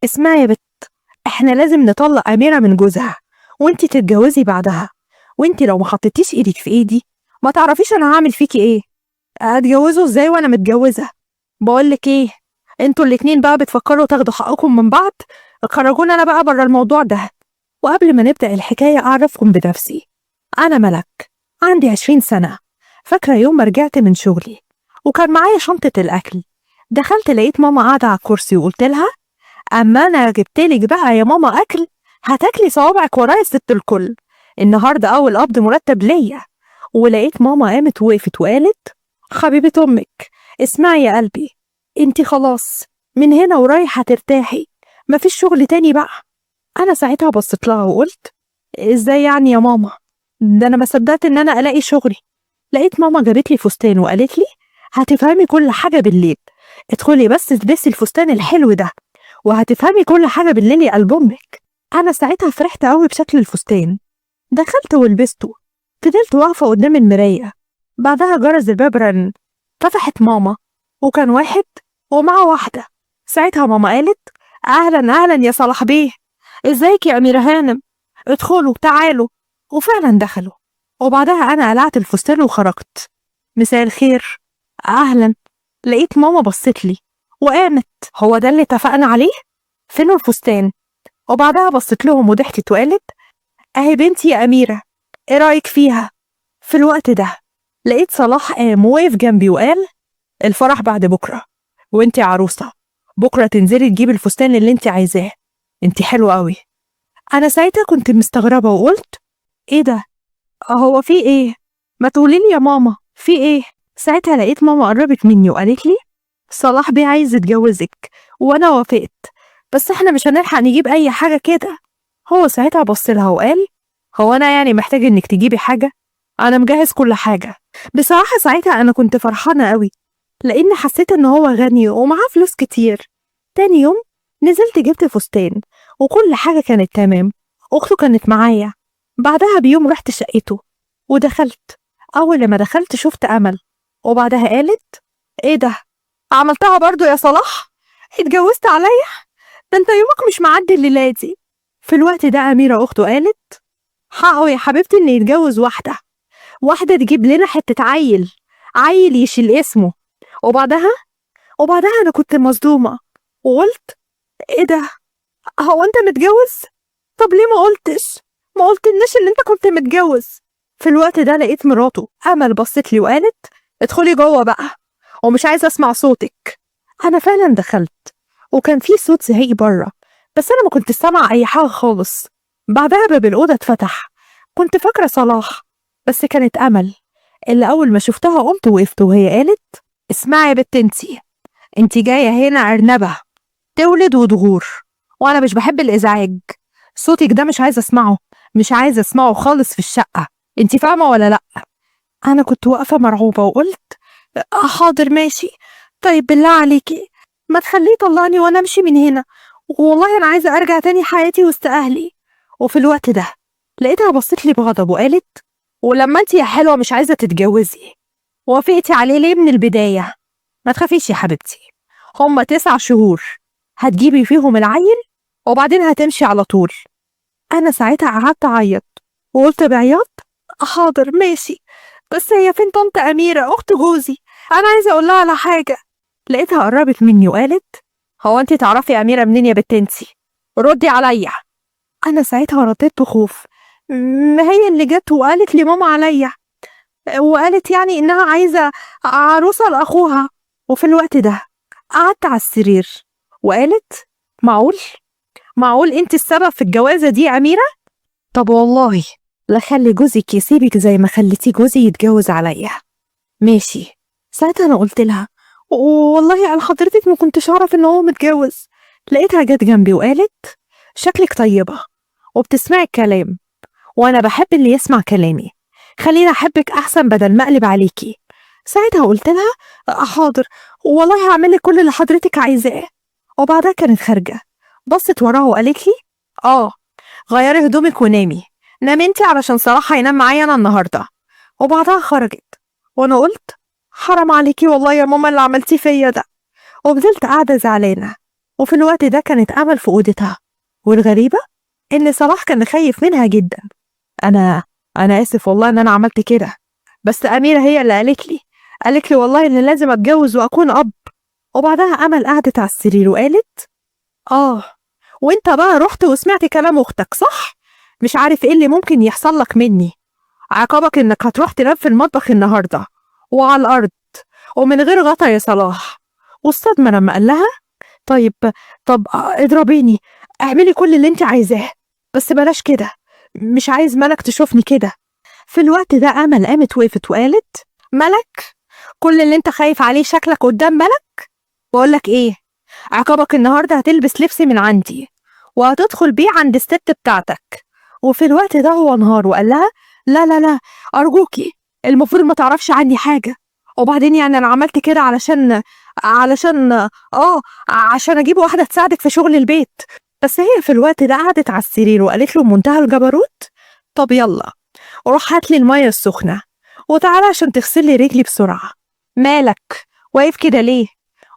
اسمعي يا بت، احنا لازم نطلق أميرة من جوزها وانتي تتجوزي بعدها، وانتي لو ما حطيتيش ايدك في ايدي ما تعرفيش انا هعمل فيكي ايه. اتجوزه ازاي وانا متجوزة؟ بقولك ايه، انتوا الاتنين بقى بتفكروا تاخدوا حقكم من بعض، خرجونا انا بقى بره الموضوع ده. وقبل ما نبدأ الحكاية أعرفكم بنفسي. أنا ملك، عندي 20 سنة. فاكرة يوم ما رجعت من شغلي وكان معايا شنطة الأكل، دخلت لقيت ماما قاعدة على الكرسي وقلت لها أما أنا جبتلك بقى يا ماما أكل هتاكلي صوابعك ورايا ست الكل، النهاردة أول قبض مرتب ليا. ولقيت ماما قامت وقفت وقالت حبيبة أمك اسمعي يا قلبي، انتي خلاص من هنا ورايح هترتاحي، مفيش شغل تاني بقى. أنا ساعتها بصيت لها وقلت إزاي يعني يا ماما، ده أنا ما صدقت إن أنا ألاقي شغلي. لقيت ماما جابت لي فستان وقالت لي هتفهمي كل حاجة بالليل، ادخلي بس البسي الفستان الحلو ده وهتفهمي كل حاجة بالليل يا قلب أمك. أنا ساعتها فرحت قوي بشكل الفستان، دخلت ولبسته، فضلت واقفة قدام المراية. بعدها جرس الباب رن، فتحت ماما وكان واحد ومعه واحدة. ساعتها ماما قالت أهلا أهلا يا صلاح بيه، ازيك يا أميرة هانم، ادخلوا تعالوا. وفعلا دخلوا. وبعدها أنا قلعت الفستان وخرجت. مساء الخير، أهلا. لقيت ماما بصت لي وقامت، هو ده اللي اتفقنا عليه؟ فين الفستان؟ وبعدها بصت لهم وضحكت وقالت أهي بنتي يا أميرة، إيه رأيك فيها؟ في الوقت ده لقيت صلاح قام وقف جنبي وقال الفرح بعد بكرة وانتي عروسة، بكرة تنزلي تجيبي الفستان اللي انتي عايزاه، انتي حلوة قوي. أنا ساعتها كنت مستغربة وقلت إيه ده؟ هو في إيه؟ ما تقولي لي يا ماما في إيه؟ ساعتها لقيت ماما قربت مني وقالت لي صلاح بيه عايز يتجوزك وأنا وافقت، بس إحنا مش هنلحق نجيب أي حاجة كده. هو ساعتها بص لها وقال هو أنا يعني محتاج إنك تجيبي حاجة؟ أنا مجهز كل حاجة. بصراحة ساعتها أنا كنت فرحانة قوي لأن حسيت إن هو غني ومعاه فلوس كتير. تاني يوم نزلت جبت فستان وكل حاجة كانت تمام، أخته كانت معايا. بعدها بيوم رحت شقته ودخلت. أول لما دخلت شفت أمل، وبعدها قالت إيه ده؟ عملتها برضو يا صلاح؟ اتجوزت عليا؟ ده انت يومك مش معدي الليلة دي. في الوقت ده أميرة أخته قالت حقه يا حبيبتي إن يتجوز واحدة، واحدة تجيب لنا حتة عيل، عيل يشيل اسمه. وبعدها أنا كنت مصدومة وقلت إيه ده؟ هو أنت متجوز؟ طب ليه ما قلتش؟ ما قلتلناش إن أنت كنت متجوز. في الوقت ده لقيت مراته أمل بصت لي وقالت ادخلي جوه بقى ومش عايزة أسمع صوتك. أنا فعلا دخلت وكان في صوت زهيق بره، بس أنا ما كنت سامعة أي حاجة خالص. بعدها باب الأوضة اتفتح، كنت فاكرة صلاح بس كانت أمل اللي أول ما شفتها قمت وقفت وهي قالت اسمعي يا بت انتي، انتي جاية هنا أرنبة تولد وتغور، وأنا مش بحب الإزعاج، صوتك ده مش عايزة أسمعه، مش عايزة أسمعه خالص في الشقة، انتي فاهمة ولا لأ؟ أنا كنت واقفة مرعوبة وقلت حاضر ماشي، طيب بالله عليكي ما تخليه يطلعني وأنا أمشي من هنا، والله أنا عايزة أرجع تاني حياتي وسط أهلي. وفي الوقت ده لقيتها بصت لي بغضب وقالت ولما انتي يا حلوة مش عايزة تتجوزي وافقتي عليه ليه من البداية؟ ما تخافيش يا حبيبتي، هما 9 شهور هتجيبي فيهم العيل وبعدين هتمشي على طول. أنا ساعتها قعدت أعيط وقلت بعياط حاضر ماشي، بس هي فين طنط أميرة أخت جوزي؟ أنا عايزة أقول لها على حاجة. لقيتها قربت مني وقالت هو أنتي تعرفي أميرة منين يا بت انتي؟ ردي عليا. أنا ساعتها رديت بخوف، ما هي اللي جت وقالت لماما عليا وقالت يعني إنها عايزة عروسة لأخوها. وفي الوقت ده قعدت على السرير وقالت معقول؟ معقول انت السبب في الجوازة دي يا أميرة؟ طب والله لا خلي جوزك يسيبك زي ما خليتي جوزي يتجوز عليا. ماشي. ساعتها أنا قلت لها والله على حضرتك ما كنتش أعرف إن هو متجوز. لقيتها جت جنبي وقالت شكلك طيبة وبتسمعي الكلام، وأنا بحب اللي يسمع كلامي، خليني أحبك أحسن بدل ما أقلب عليكي. ساعتها قلت لها حاضر والله هعمل لك كل اللي حضرتك عايزاه. وبعدها كانت خارجة، بصت وراها وقالت لي غيري هدومك ونامي، نامي انتي علشان صلاح هينام معايا انا النهارده. وبعدها خرجت وانا قلت حرام عليكي والله يا ماما اللي عملتيه فيا ده. وفضلت قاعدة زعلانة. وفي الوقت ده كانت أمل في أوضتها، والغريبة إن صلاح كان خايف منها جدا. أنا أنا آسف والله إن أنا عملت كده، بس أميرة هي اللي قالت لي والله إن لازم أتجوز وأكون أب. وبعدها أمل قعدت على السرير وقالت آه، وإنت بقى رحت وسمعت كلام أختك صح؟ مش عارف إيه اللي ممكن يحصل لك مني. عقابك إنك هتروح تنام في المطبخ النهاردة وعلى الأرض ومن غير غطا يا صلاح. والصدمة لما قال لها طيب طب اضربيني، اعملي كل اللي انت عايزاه، بس بلاش كده، مش عايز ملك تشوفني كده. في الوقت ده أمل قامت وقفت وقالت ملك؟ كل اللي انت خايف عليه شكلك قدام ملك؟ بقولك ايه، عقابك النهاردة هتلبس لبس من عندي وهتدخل بيه عند الست بتاعتك. وفي الوقت ده هو انهار وقال لها لا لا لا أرجوكي، المفروض ما تعرفش عني حاجة، وبعدين يعني أنا عملت كده علشان عشان أجيب واحدة تساعدك في شغل البيت. بس هي في الوقت ده قعدت على السرير وقالت له بمنتهى الجبروت طب يلا روح هات لي المية السخنة وتعالى عشان تغسلي رجلي بسرعة، مالك واقف كده ليه؟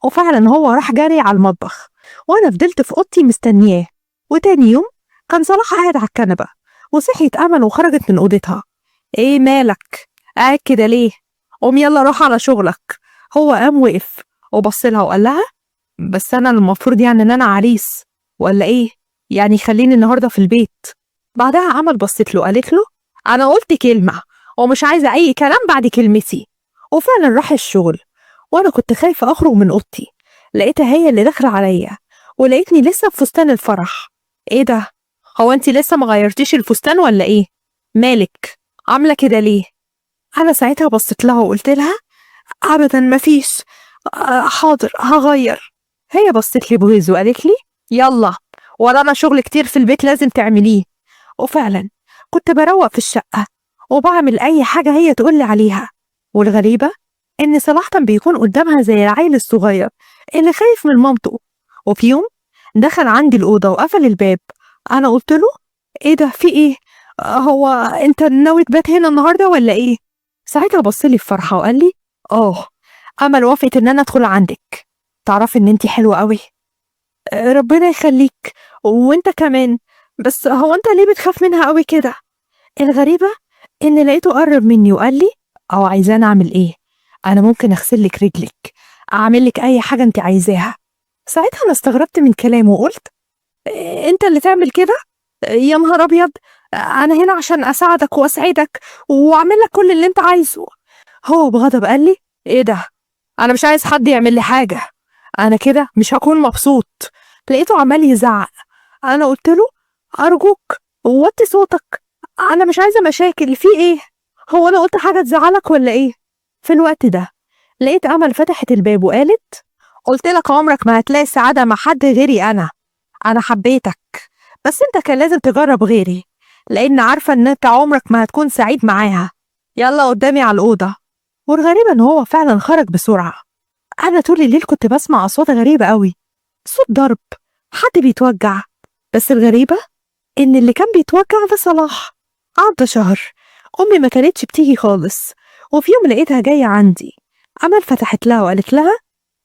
وفعلا هو راح جري على المطبخ وأنا فضلت في أوضتي مستنياه. وتاني يوم كان صلاح قاعد على الكنبة وصحيت أمل وخرجت من أوضتها. إيه مالك قاعد كده ليه؟ قوم يلا روح على شغلك. هو قام وقف وبص لها وقال لها بس أنا المفروض يعني إن أنا عريس ولا إيه؟ يعني خليني النهاردة في البيت. بعدها أمل بصت له قالت له أنا قلت كلمة ومش عايزة أي كلام بعد كلمتي. وفعلا راح الشغل وأنا كنت خايفة أخرج من أوضتي، لقيتها هي اللي داخلة عليا ولقيتني لسه في فستان الفرح. إيه ده؟ هو أنت لسه ما غيرتيش الفستان ولا إيه؟ مالك عاملة كده ليه؟ أنا ساعتها بصيت لها وقلت لها أبدا مفيش، حاضر هغير. هي بصت لي بغيظ وقالت لي يلا ورانا شغل كتير في البيت لازم تعمليه. وفعلا كنت بروق في الشقة وبعمل أي حاجة هي تقولي عليها. والغريبة إن صلاح كان بيكون قدامها زي العيل الصغير اللي خايف من مامته. وفي يوم دخل عندي الأوضة وقفل الباب. أنا قلت له إيه ده في إيه؟ هو أنت ناوي تبات هنا النهاردة ولا إيه؟ ساعتها بص لي بفرحة وقال لي آه أمل وافقت إن أنا أدخل عندك، تعرفي إن أنتي حلوة قوي. ربنا يخليك وأنت كمان، بس هو أنت ليه بتخاف منها قوي كده؟ الغريبة إن لقيته قرب مني وقال لي أو عايزاني أعمل إيه؟ أنا ممكن أغسل لك رجلك، أعمل لك أي حاجة أنت عايزاها. ساعتها أنا استغربت من كلامه وقلت أنت اللي تعمل كده؟ يا نهار أبيض، أنا هنا عشان أساعدك وأسعدك وأعمل لك كل اللي أنت عايزه. هو بغضب قال لي إيه ده؟ أنا مش عايز حد يعمل لي حاجة، أنا كده مش هكون مبسوط. لقيته عمال يزعق. أنا قلت له أرجوك وطي صوتك، أنا مش عايزة مشاكل، في إيه؟ هو أنا قلت حاجة تزعلك ولا إيه؟ في الوقت ده لقيت أمل فتحت الباب وقالت قلت لك عمرك ما هتلاقي سعادة مع حد غيري، أنا حبيتك بس أنت كان لازم تجرب غيري، لأن عارفة إن أنت عمرك ما هتكون سعيد معاها. يلا قدامي على الأوضة. والغريب إن هو فعلا خرج بسرعة. أنا طول الليل كنت بسمع أصوات غريبة قوي، صوت ضرب، حد بيتوجع، بس الغريبة إن اللي كان بيتوجع ده صلاح. عدى شهر أمي ما كانتش بتيجي خالص، وفي يوم لقيتها جاية عندي. أمل فتحت لها وقالت لها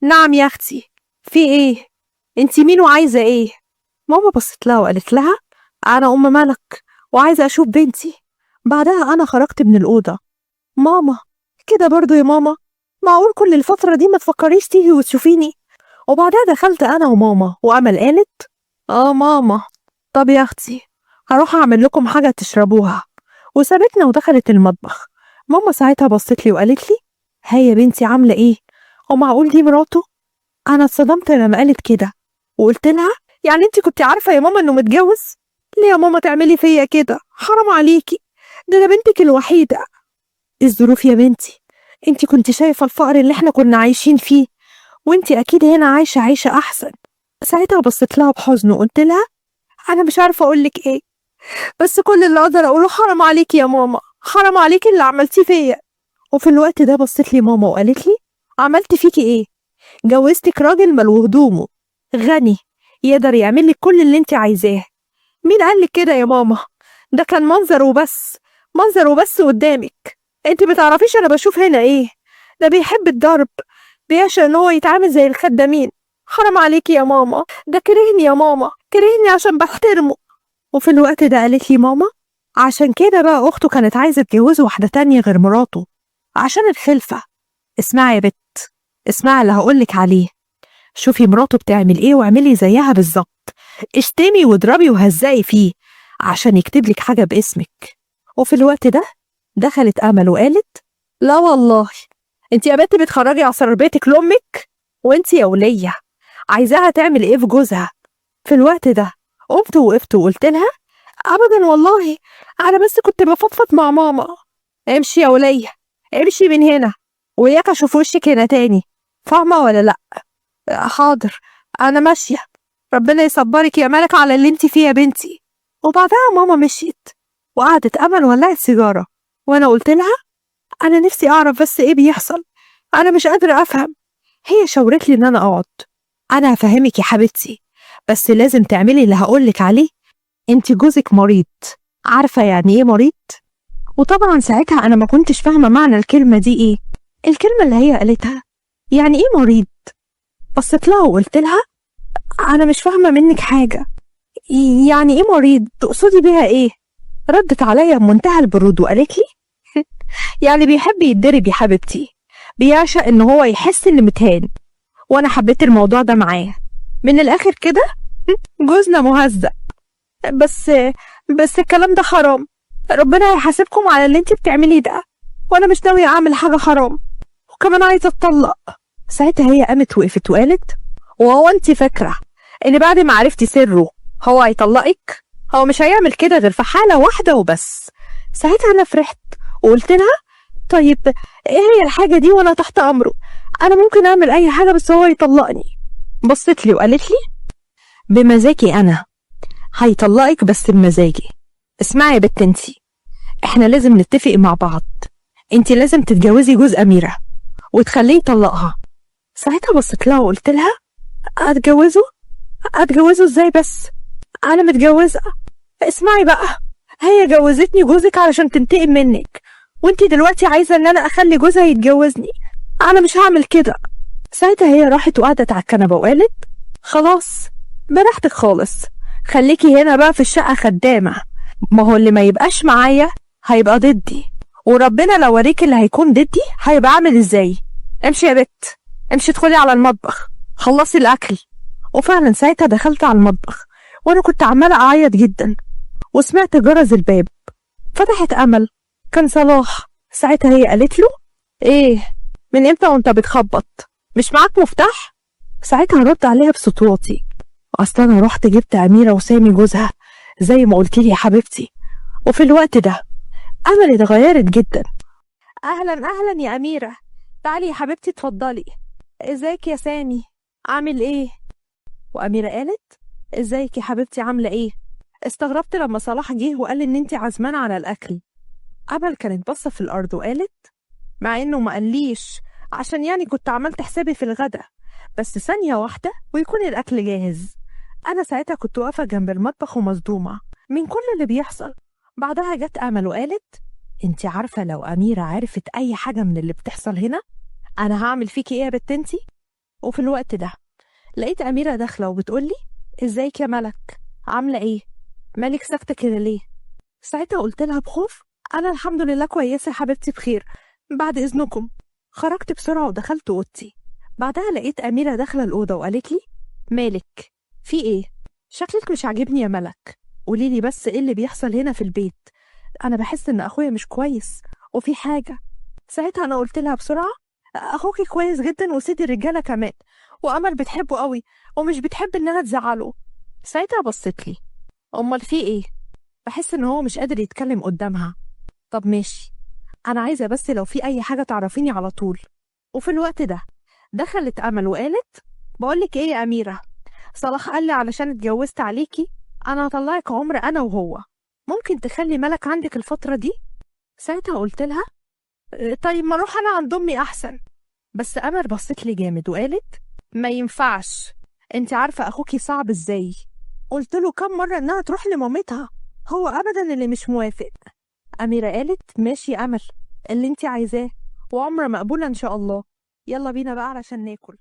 نعم يا أختي، في إيه؟ أنتي مين وعايزة إيه؟ ماما بصت لها وقالت لها أنا أم ملك وعايزة أشوف بنتي. بعدها أنا خرجت من الأوضة. ماما كده برضو يا ماما؟ معقول كل الفترة دي ما تفكريش تيجي وتشوفيني؟ وبعدها دخلت أنا وماما، وأمل قالت آه ماما، طب يا أختي هروح أعمل لكم حاجة تشربوها، وسابتنا ودخلت المطبخ. ماما ساعتها بصت لي وقالت لي هيا بنتي عاملة إيه؟ ومعقول دي مراته؟ أنا اتصدمت لما قالت كده وقلت لها يعني أنت كنت عارفة يا ماما إنه متجوز؟ ليه يا ماما تعملي فيا كده؟ حرام عليكي، ده أنا بنتك الوحيدة. الظروف يا بنتي، أنت كنت شايفة الفقر اللي احنا كنا عايشين فيه، وأنت أكيد هنا عايشة عيشة أحسن. ساعتها بصيت لها بحزن وقلت لها أنا مش عارفة أقولك إيه، بس كل اللي أقدر أقوله حرام عليكي يا ماما، حرام عليكي اللي عملتيه فيا. وفي الوقت ده بصيت لي ماما وقالت لي عملت فيكي إيه؟ جوزتك راجل ملو هدومه، غني، يقدر يعمل لك كل اللي انت عايزاه. مين قال لك كده يا ماما؟ ده كان منظر وبس، منظر وبس قدامك، انت بتعرفيش انا بشوف هنا ايه. ده بيحب الضرب، بيعشق ان هو يتعامل زي الخدامين. حرام عليكي يا ماما، ده كرهني يا ماما، كرهني عشان بحترمه. وفي الوقت ده قالت لي ماما عشان كده بقى أخته كانت عايزة تجوزه واحدة تانية غير مراته عشان الخلفة. اسمعي يا بت، اسمعي اللي هقولك عليه، شوفي مراته بتعمل ايه واعملي زيها بالظبط، اشتمي واضربي وهزقي فيه عشان يكتب لك حاجة باسمك. وفي الوقت ده دخلت أمل وقالت لا والله، انت يا بنت بتخرجي عصر بيتك لأمك، وانت يا ولية عايزاها تعمل ايه في جوزها؟ في الوقت ده قمت وقفت وقلت لها ابدا والله، انا بس كنت بفضفض مع ماما. امشي يا ولية، امشي من هنا، وياك اشوف وشك هنا تاني، فاهمة ولا لا؟ حاضر انا ماشية، ربنا يصبرك يا ملك على اللي انت فيه يا بنتي. وبعدها ماما مشيت وقعدت امل ولعت سيجارة، وانا قلت لها انا نفسي اعرف بس ايه بيحصل، انا مش قادرة افهم. هي شاورت لي ان انا اقعد. انا هفهمك يا حبيبتي، بس لازم تعملي اللي هقولك عليه. انت جوزك مريض، عارفة يعني ايه مريض؟ وطبعا ساعتها انا ما كنتش فاهمة معنى الكلمة دي ايه، الكلمة اللي هي قالتها يعني ايه مريض. بصيت لها وقلت لها انا مش فاهمة منك حاجة، يعني ايه مريض؟ تقصدي بيها ايه؟ ردت عليا بمنتهى البرود وقالت لي يعني بيحب يتضرب يا حبيبتي، بيعشق ان هو يحس ان متهان، وانا حبيت الموضوع ده معاه. من الاخر كده جوزنا مهزأ، بس الكلام ده حرام، ربنا هيحاسبكم على اللي انت بتعمليه ده، وانا مش ناوية اعمل حاجة حرام، وكمان عايزة اتطلق. ساعتها هي قامت وقفت وقالت وهو انت فاكرة ان بعد ما عرفتي سره هو هيطلقك؟ هو مش هيعمل كده غير في حالة واحدة وبس. ساعتها انا فرحت وقلت لها طيب ايه هي الحاجة دي وانا تحت امره، انا ممكن اعمل اي حاجة بس هو يطلقني. بصت لي وقالت لي بمزاجي انا هيطلقك، بس بمزاجي. اسمعي يا بت انتي، احنا لازم نتفق مع بعض، انتي لازم تتجوزي جوز اميرة وتخليه يطلقها. ساعتها بصيت لها وقلت لها اتجوزه؟ اتجوزه ازاي بس؟ انا متجوزة. اسمعي بقى، هي جوزتني جوزك علشان تنتقم منك، وانتي دلوقتي عايزة ان انا اخلي جوزها يتجوزني، انا مش هعمل كده. ساعتها هي راحت وقعدت على الكنبة وقالت خلاص براحتك خالص، خليكي هنا بقى في الشقة خدامة، ما هو اللي ما يبقاش معايا هيبقى ضدي، وربنا لو وريك اللي هيكون ضدي هيبقى عامل ازاي. امشي يا بت، امشي ادخلي على المطبخ خلصي الاكل. وفعلا ساعتها دخلت على المطبخ وانا كنت عمالة اعيط جدا، وسمعت جرس الباب. فتحت امل، كان صلاح. ساعتها هي قالت له ايه من امتى وانت بتخبط؟ مش معاك مفتاح؟ ساعتها رد عليها بصوت واطي، اصل انا رحت جبت اميره وسامي جوزها زي ما قلت لي يا حبيبتي. وفي الوقت ده امل اتغيرت جدا. اهلا اهلا يا اميره، تعالي يا حبيبتي اتفضلي. ازيك يا سامي، عامل ايه؟ واميره قالت ازيك يا حبيبتي عامله ايه؟ استغربت لما صلاح جه وقال ان انت عزمانه على الاكل. امل كانت باصه في الارض وقالت مع انه ما قاليش عشان يعني كنت عملت حسابي في الغدا، بس ثانيه واحده ويكون الاكل جاهز. انا ساعتها كنت واقفه جنب المطبخ ومصدومه من كل اللي بيحصل. بعدها جت امل وقالت انت عارفه لو اميره عرفت اي حاجه من اللي بتحصل هنا انا هعمل فيكي ايه يا بت انتي؟ وفي الوقت ده لقيت اميره داخله وبتقولي ازيك يا ملك، عامله ايه؟ مالك ساكته كده ليه؟ ساعتها قلت لها بخوف انا الحمد لله كويسه يا حبيبتي بخير، بعد اذنكم. خرجت بسرعه ودخلت اوضتي. بعدها لقيت اميره داخله الاوضه وقالت لي مالك في ايه؟ شكلك مش عاجبني يا ملك، قولي لي بس ايه اللي بيحصل هنا في البيت، انا بحس ان اخويا مش كويس وفي حاجه. ساعتها انا قلت لها بسرعه اخوكي كويس جدا وسيد الرجاله كمان، وامل بتحبه قوي ومش بتحب ان انا تزعله. ساعتها بصت لي امال في ايه؟ بحس ان هو مش قادر يتكلم قدامها. طب ماشي، انا عايزه بس لو في اي حاجه تعرفيني على طول. وفي الوقت ده دخلت امل وقالت بقولك ايه يا اميره، صلاح قال لي علشان اتجوزت عليكي انا هطلعك عمر انا وهو، ممكن تخلي ملك عندك الفتره دي؟ ساعتها قلت لها طيب ما اروح انا عند امي احسن. بس امل بصت لي جامد وقالت ما ينفعش، انت عارفه اخوكي صعب ازاي، قلت له كم مره انها تروح لمامتها، هو ابدا اللي مش موافق. اميره قالت ماشي يا امل اللي انت عايزاه، وعمره مقبوله ان شاء الله، يلا بينا بقى علشان ناكل.